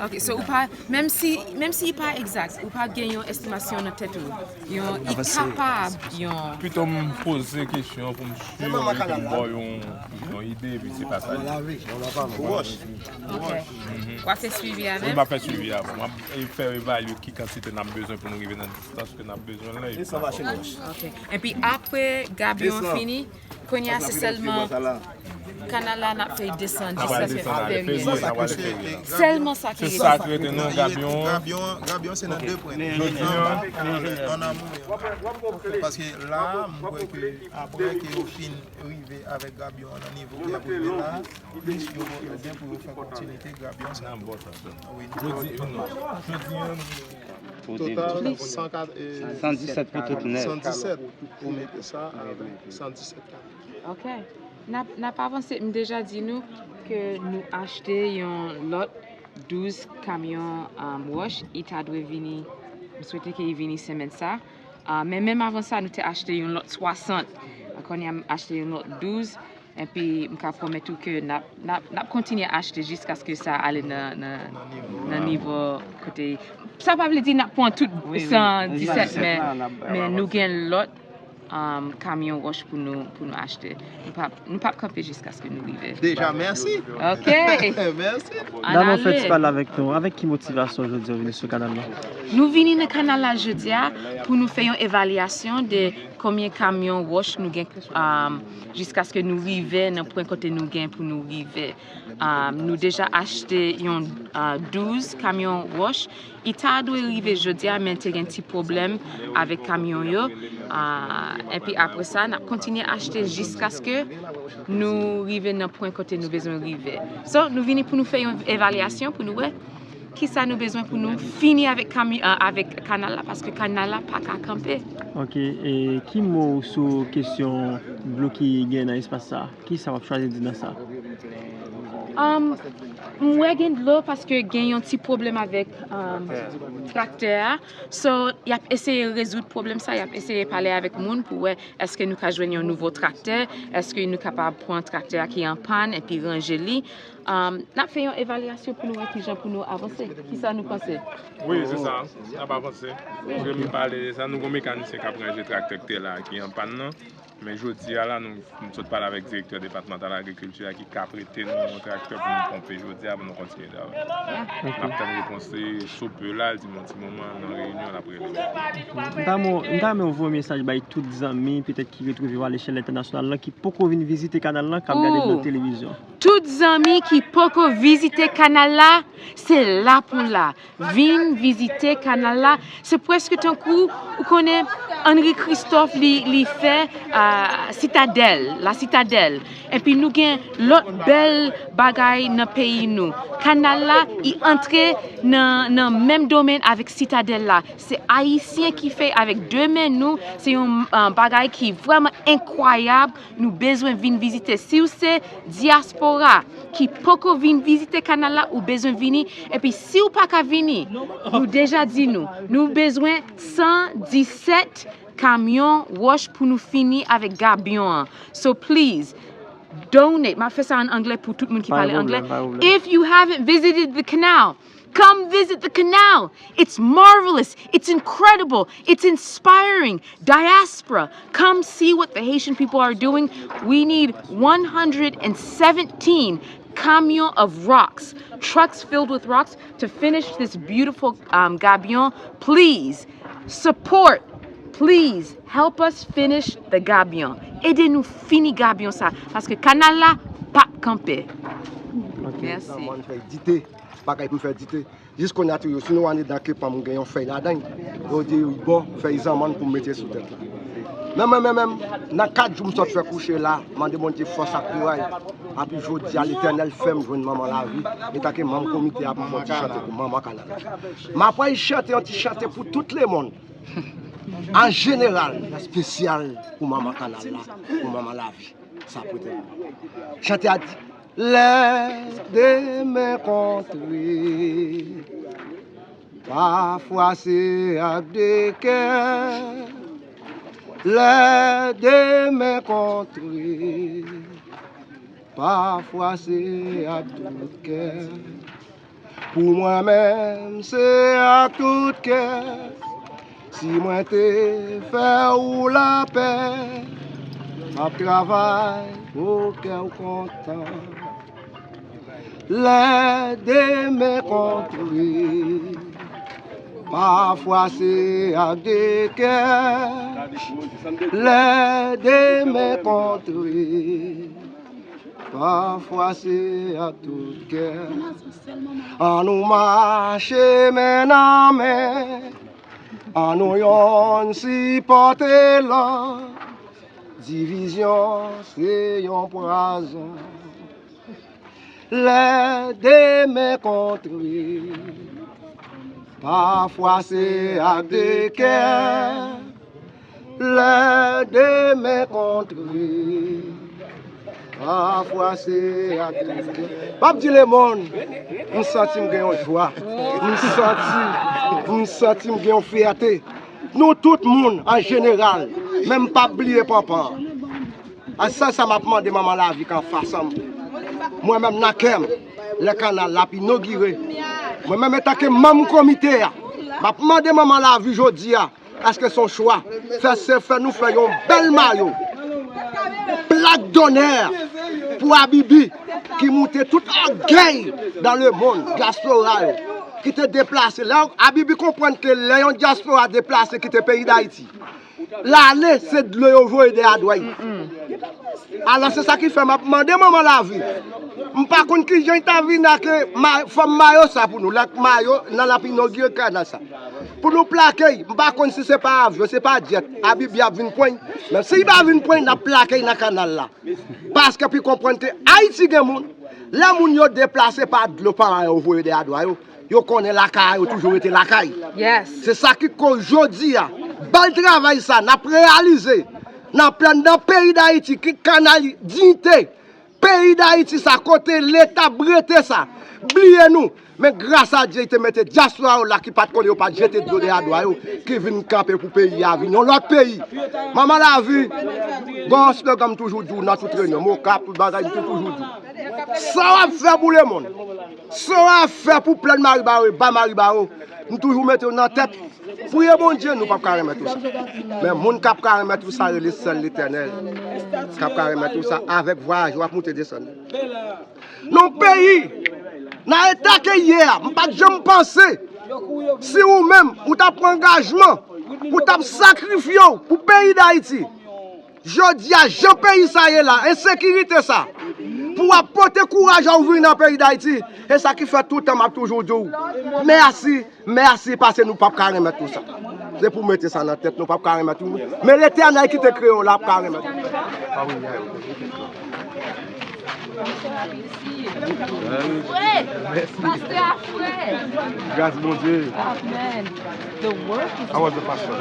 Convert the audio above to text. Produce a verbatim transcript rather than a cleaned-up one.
Ok, so ou pa, menm si, menm si li pa egzak, ou pa gen yon estimasyon nan tèt ou. Yon, li kapab, yon. Pito m poze kesyon pou m si m ba w yon, yon ide, epi se pa sa. Ok. W ap fè swivi avè m? Wi, m ap fè swivi avè w. M ap fè evalye ki kantite n ap bezwen pou nou rive nan distans ke n ap bezwen la. Ok. Epi apre gabyon an fini, kounye a se sèlman kanal la n ap fè desann jiskaske l fè rive. Sèlman sa ki rete. Se sa ki rete nan gabyon an. Gabyon, gabyon se nan de pwen. Jodi an, an amou. Paske la, m kwè ke apre ke yo fin rive avèk gabyon an nan nivo ke y ap rive la, plis yo, yo gen pou yo fè kontinite gabyon sa. Wi. Jodi, non. Jodi an, nou Total, san kat, eh, san disèt pou tout nèf. San disèt pou mete sa avèk san disèt kat. Ok. N ap, n ap avanse. M deja di nou ke nou achte yon lòt douz kamyon, um, wòch. Li ta dwe vini, m swete ke li vini semèn sa. Ah, men menm avan sa, nou te achte yon lòt swasant. Kounye a m achte yon lòt douz. Epi m ka pwomèt ou ke n ap, n ap, n ap kontinye achte jiskaske sa ale nan, nan, nan nivo kote. Sa pa vle di n ap pran tout san disèt, men, men nou gen lòt, um, kamyon wòch pou nou, pou nou achte. Nou p ap, nou p ap kanpe jiskaske nou rive. Deja, mèsi. Ok. Mèsi. Ann ale. Dam, ou fè ti pale avèk nou. Avèk ki motivasyon jodi a w vini sou kanal la? Nou vini nan kanal la jodi a pou nou fè yon evalyasyon de konbyen kamyon wòch nou gen, um, jiskaske nou rive nan pwen kote nou gen pou nou rive. Um, nou deja achte yon, uh, douz kamyon wòch. Li ta dwe rive jodi a, men te gen ti pwoblèm avèk kamyon yo. Uh, epi apre sa, n ap kontinye achte jiskaske nou rive nan pwen kote nou bezwen rive. So, nou vini pou nou fè yon evalyasyon pou nou wè kisa nou bezwen pou nou fini avèk kami-, a, avèk kanal la, paske kanal la pa ka kanpe. Ok, e ki mo w sou kesyon dlo ki gen nan espas sa a? Kisa w ap chwazi di nan sa? Um, m wè gen dlo paske gen yon ti pwoblèm avèk, um, traktè a. So, y ap eseye rezoud pwoblèm sa, y ap eseye pale avèk moun pou wè èske nou ka jwenn yon nouvo traktè, èske nou kapab pran traktè a ki an pàn epi ranje li. Um, n ap fè yon evalyasyon pou nou wè kijan pou nou avanse. Kisa nou panse? Wi, se sa. N ap avanse. Paske m pale de sa, nou gon mekanisyen k ap ranje traktè ki te la, ki an pàn nan. Men jodi a la, nou, m sot pale avèk direktè depatmantal agrikilti a ki ka prete nou yon traktè pou nou ponpe jodi a, pou nou kontinye travay. N ap tann repons li sou pe la, l di m yon ti moman nan reyinyon, l ap rele m. M ta mo-, m ta renmen w voye mesaj bay tout zanmi, petèt ki retwouve w alechèl entènasyonal la, ki poko vin vizite kanal la, k ap gade l nan televizyon. Tout zanmi ki poko vizite kanal la, se la pou la. Vin vizite kanal la. Se prèske tankou, ou konnen, Henri Christophe li, li fè, ah, Sitadèl, La Citadelle. Epi nou gen lòt bèl bagay nan peyi nou. Kanal la, li antre nan, nan menm domèn avèk Sitadèl la. Se Ayisyen ki fè avèk de men nou. Se yon, ah, bagay ki vrèman enkwayab. Nou bezwen vin vizite. Si w se dyaspora ki poko vin vizite kanal la, ou bezwen vini. Epi si w pa ka vini, nou deja di nou, nou bezwen san disèt kamyon wòch pou nou fini avèk gabyon an. So please, donate. M ap fè sa an anglè pou tout moun ki pale anglè. If you haven't visited the canal, come visit the canal. It's marvelous. It's incredible. It's inspiring. Diaspora, come see what the Haitian people are doing. We need one hundred seventeen camions of rocks, trucks filled with rocks, to finish this beautiful, um, gabyon. Please support. Please help us finish the gabyon. Ede nou fini gabyon sa, paske kanal la p ap kanpe. Mèsi. Bagay pou fè dite. Jis kounye a tou yo, si nou andedan kepanm, ou gen yon fèy ladan l, yo di, bon, fèy zanmann pou m mete sou tèt la. Men mwen menm, menm, nan kat jou m sot fè kouche la, mande Bondye fòs ak kouraj. Epi jodi a, Letènèl fè m jwenn manman lavi. Etanke manm komite a, pou m fè yon ti chante pou manman kanal la. M ap fè chante, yon ti chante pou tout lemonn. An jeneral, espesyal pou manman kanal la, pou manman lavi. Sa pote. Chante a di, lè de men kontre, pafwa se ak de kè. Lè de men kontre, pafwa se ak de kè. Pou mwen menm, se ak tout kè. Si mwen te fè ou lapè, m ap travay pou kè w kontan. Lè de men kontre, pafwa se ak de kè. Lè de men kontre, pafwa se ak tout kè. An nou mache men nan men. An nou yonn sipòte lòt. Divizyon se yon pwazon. Lè de men kontre, pafwa se ak de kè. Lè de men kontre, pafwa se ak de kè. M ap di lemonn, m santi m gen yon jwa. M santi, m santi m gen yon fyète. Nou tout moun an jeneral, men m p ap bliye Panpan. A sèl sa m ap mande Manman Lavi k anfas an m. Mwen menm nan kè m, lè kanal la ap inogire, mwen menm antanke manm komite a, m ap mande Manman Lavi jodi a, èske se yon chwa, fè se fè nou fè yon bèl mayo, plak donè pou Abibi ki moute tout ògèy dan le mond, dyaspora yo, ki te deplase. Lè Abibi konprann ke lè yon dyaspora deplase kite peyi Dayiti, lale, se dlo yo voye dèyè dwèy. Alò, se sa ki fè m ap mande Manman Lavi. M pa konn kijan l ta vin ak ma-, fòm mayo sa pou nou. Lè mayo, nan l ap inogire kanal sa. Pou nou plake, m pa konn si se pa avyon, se pa djèt. Abibi ap vin pran l. Men si l pa vin pran l, n ap plake l nan kanal la. Paske pou l konprann ke Ayiti gen moun. Lè moun yo deplase pa dlo, pa mayo voye dèyè dwèy yo, yo konnen lakay yo toujou rete lakay. Yes. Se sa ki koz jodi a, bèl travay sa n ap reyalize nan plèn nan peyi Dayiti, ki kanal diyite, peyi Dayiti sa, kote Leta brete sa, bliye nou. Men gras a Dye, li te mete dyaspora yo la ki pa t konnen yo pa t jete dlo dèyè dwèy yo, ki vin kanpe pou peyi a vin yon lòt peyi. Manman Lavi, gon slogan m toujou di w nan tout reyinyon, m Okap, tout bagay, m te toujou di w. Sa w ap fè pou lemonn, sa w ap fè pou plèn Maribaro, ba Maribaro, m toujou mete w nan tèt. Priye Bondye, nou p ap ka renmèt ou sa. Men moun k ap ka renmèt ou sa rele sèl Letènèl. K ap ka renmèt ou sa avèk vwayaj w ap moute desann. Nan peyi, nan eta ke ye a, m pa t janm panse si ou menm, ou t ap pran angajman, ou t ap sakrifye w pou peyi Dayiti. Jodi a, jan peyi sa ye la, ensekirite sa, pou w ap pote kouraj a w vini nan peyi Dayiti, e sa ki fè toutan m ap toujou di w, mèsi, mèsi, paske nou p ap ka renmèt ou sa. Se pou mete sa nan tèt, nou p ap ka renmèt ou. Men Letènèl ki te kreye w la ap ka renmèt ou. Frè! Pastè a frè! Gras Bondye. Amen. The work is How was the pastor?